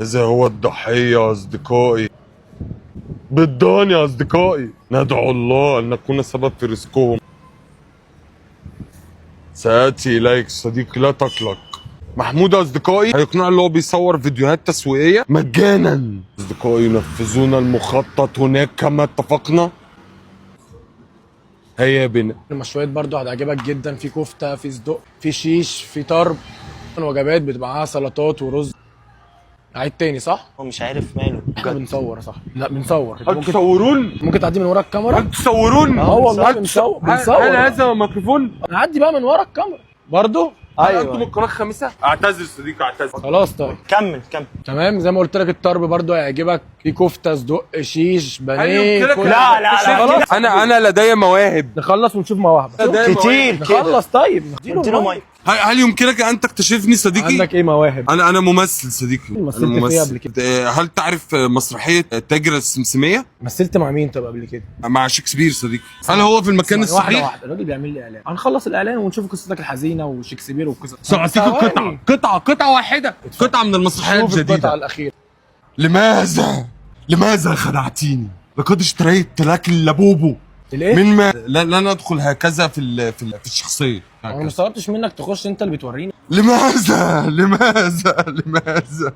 هذا هو الضحية اصدقائي، بالضان يا اصدقائي. ندعو الله ان نكون سبب في رزقهم. سآتي اليك صديقي، لا تقلق. محمود اصدقائي هيقنع اللي هو بيصور فيديوهات تسويقية مجانا. اصدقائي ينفذون المخطط هناك كما اتفقنا. هيا بنا. المشويات برضو هتعجبك جدا، في كفته، في صدق، في شيش، في طرب. وجبات بتبقى معاها سلطات ورز. عيد تاني صح؟ هو مش عارف ماله. احنا بنصور صح؟ لا بنصور. هل ممكن تصورون؟ ممكن تعدي من ورا الكاميرا؟ هل تصورون؟ اه والله هل بنصور. هل بنصور. هل هذا ميكروفون؟ نعدي بقى من ورا الكاميرا برضو. هل انتم ايوه القناة الخامسة؟ اعتذر صديقي، اعتذر. خلاص طيب كمل كمل. تمام. زي ما قلت لك الطرب برضو هيعجبك، في كفته، صدق، شيش، هل بانيه، يمكنك كل لا، حاجة. لا، لا، خلاص. انا لدي مواهب. نخلص ونشوف مواهبك. لدي كتير كده. نخلص طيب. اديله مايك. هل يمكنك ان تكتشفني صديقي؟ عندك ايه مواهب؟ انا ممثل صديقي. مثلت أنا في إيه ممثل. قبل كده؟ هل تعرف مسرحية تاجر السمسميه؟ مثلت مع مين طب قبل كده؟ مع شكسبير صديقي. هل هو في المكان اسمعني، واحدة الصحيح؟ واحدة، الراجل بيعمل لي اعلان. هنخلص الاعلان ونشوف قصتك الحزينة وشكسبير والقصص. سأعطيك ثواني. قطعه قطعه قطعه واحدة، قطعه من المسرحية شوف القطعة الجديدة. الاخيرة. لماذا؟ لماذا خدعتيني؟ لقد اشتريت لك اللابوبو. الايه؟ من ما لا ندخل هكذا في الشخصية. انا ما هكذا. استغربتش منك تخش، انت اللي بتوريني. لماذا؟ لماذا؟ لماذا؟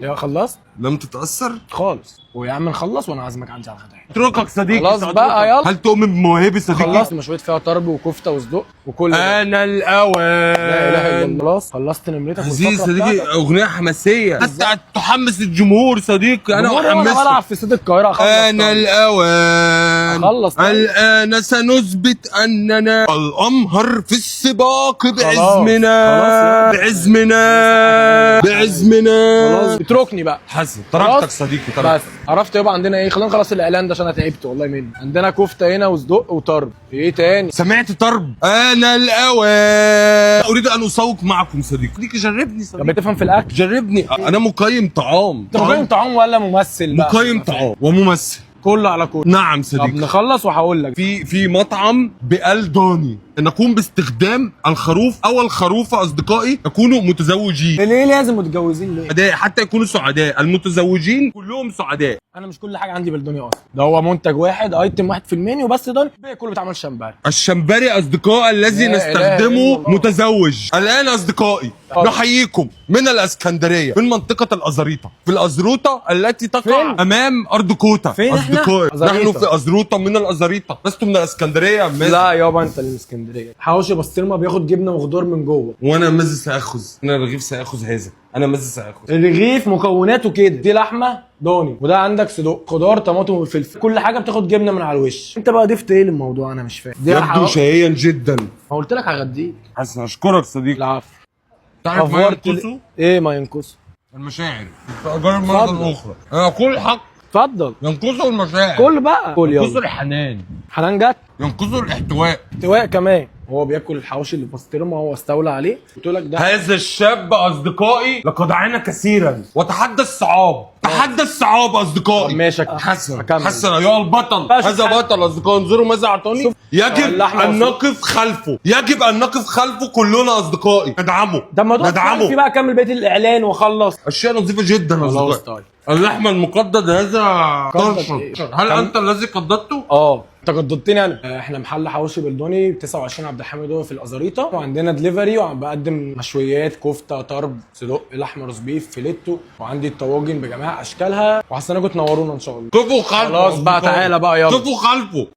يا خلصت؟ لم تتاثر؟ خالص. ويا عم نخلص وانا عازمك عندي على الغداء. اتركك صديقي. خلاص سأتركك. بقى، يلا. هل تؤمن بمواهبي صديقي؟ خلصت. مشويات فيها طرب وكفته وصدق وكل ده. انا الاوان. لا اله الا الله. خلاص خلصت نمرتك عزيز والفقرة صديقي، بتاعتك. اغنية حماسية حتى تحمس الجمهور صديقي. انا جمهور إيه؟ وانا احمسه. بلعب في استاد القاهرة. اخلص انا طيب. الاوان. أخلص طيب. الان سنثبت اننا الامهر في السباق بعزمنا. خلاص يا. بعزمنا، بعزمنا. خلاص اتركني بقى. حسن تركتك خلاص. صديقي، تركتك. بس عرفت يابا عندنا ايه. خلينا نخلص الاعلان ده عشان انا تعبت والله منه. عندنا كفته هنا وصدق وطرب. في ايه تاني؟ سمعت طرب. انا الاوان. اريد ان اسوق معكم صديقي. صديقي جربني طب صديقي. بتفهم في الاكل؟ جربني، انا مقيم طعام. انت مقيم طعام ولا ممثل بقى؟ مقيم طعام وممثل. كله على كله. نعم طب صديقي. نخلص وهقول لك. في مطعم بألداني نقوم باستخدام الخروف او الخروفه اصدقائي يكونوا متزوجين. ليه لازم متجوزين ليه؟ سعداء حتى يكونوا سعداء. المتزوجين كلهم سعداء. انا مش كل حاجة عندي بالدنيا اصلا. ده هو منتج واحد، item واحد في المنيو بس، ده الباقي كله بيتعمل شمبري. الشمبري اصدقائي الذي لا إله إلا نستخدمه الله. متزوج. الان اصدقائي اتفضل. نحييكم من الاسكندرية، من منطقة الازاريطه، في الازروطه التي تقع فين؟ امام ارض كوتا. فين إحنا؟ اصدقائي أزاريطة. نحن في ازروطه من الازاريطه. لست من الاسكندرية يا مازن. لا يابا انت اللي من اسكندرية. حواوشي بسطرمه بياخد جبنه وخضار من جوه. وانا ماذا ساخذ؟ انا الرغيف ساخذ هذا. انا ماذا ساخذ؟ الرغيف مكوناته كده، دي لحمه ضاني، وده عندك صدق، خضار، طماطم وفلفل، كل حاجة بتاخد جبنه من على الوش. انت بقى ضفت ايه للموضوع؟ انا مش فاهم. دي يبدو شهيا جدا. ما قلت لك هغديك. حسن اشكرك صديقي. العفو. تعرف ما أفورت ينقصه؟ ايه ما ينقصه؟ المشاعر. سأجرب مرة اتفضل. أخرى. أنا أقول حق. اتفضل. ينقصه المشاعر. كل بقى، كل ينقصه يلا. الحنان. حنان جت. ينقصه الاحتواء. احتواء كمان. هو بياكل الحواوشي اللي بسطرمه هو استولى عليه. قلت لك ده هذا الشاب أصدقائي لقد عانى كثيرا وتحدى الصعاب. تحدى الصعاب أصدقائي. طب ماشي. حسن أكمل. حسن أيها البطل. بس هذا حسن. بطل أصدقائي. انظروا ماذا أعطاني. شوف. يجب اللحمة أن والصوص. نقف خلفه. يجب أن نقف خلفه كلنا أصدقائي. ندعمه. ده الموضوع ندعمه. في بقى كمل بقية الاعلان وخلص. أشياء نظيفة جدا خلاص أصدقائي. طيب. اللحم المقدد هذا قدد طرشا. إيه؟ هل أنت الذي قددته؟ اه انت قددتني انا. احنا محل حواوشي بلدوني 29 عبد الحميد هو في الازاريطه، وعندنا دليفري، وبقدم مشويات، كفته، طرب، صدق، لحمه، roast beef، فيليتو، وعندي الطواجن بجميع اشكالها. وهستناكم تنورونا ان شاء الله. قفوا خلفه. خلاص بقى، تعالى بقى يلا. قفوا خلفه.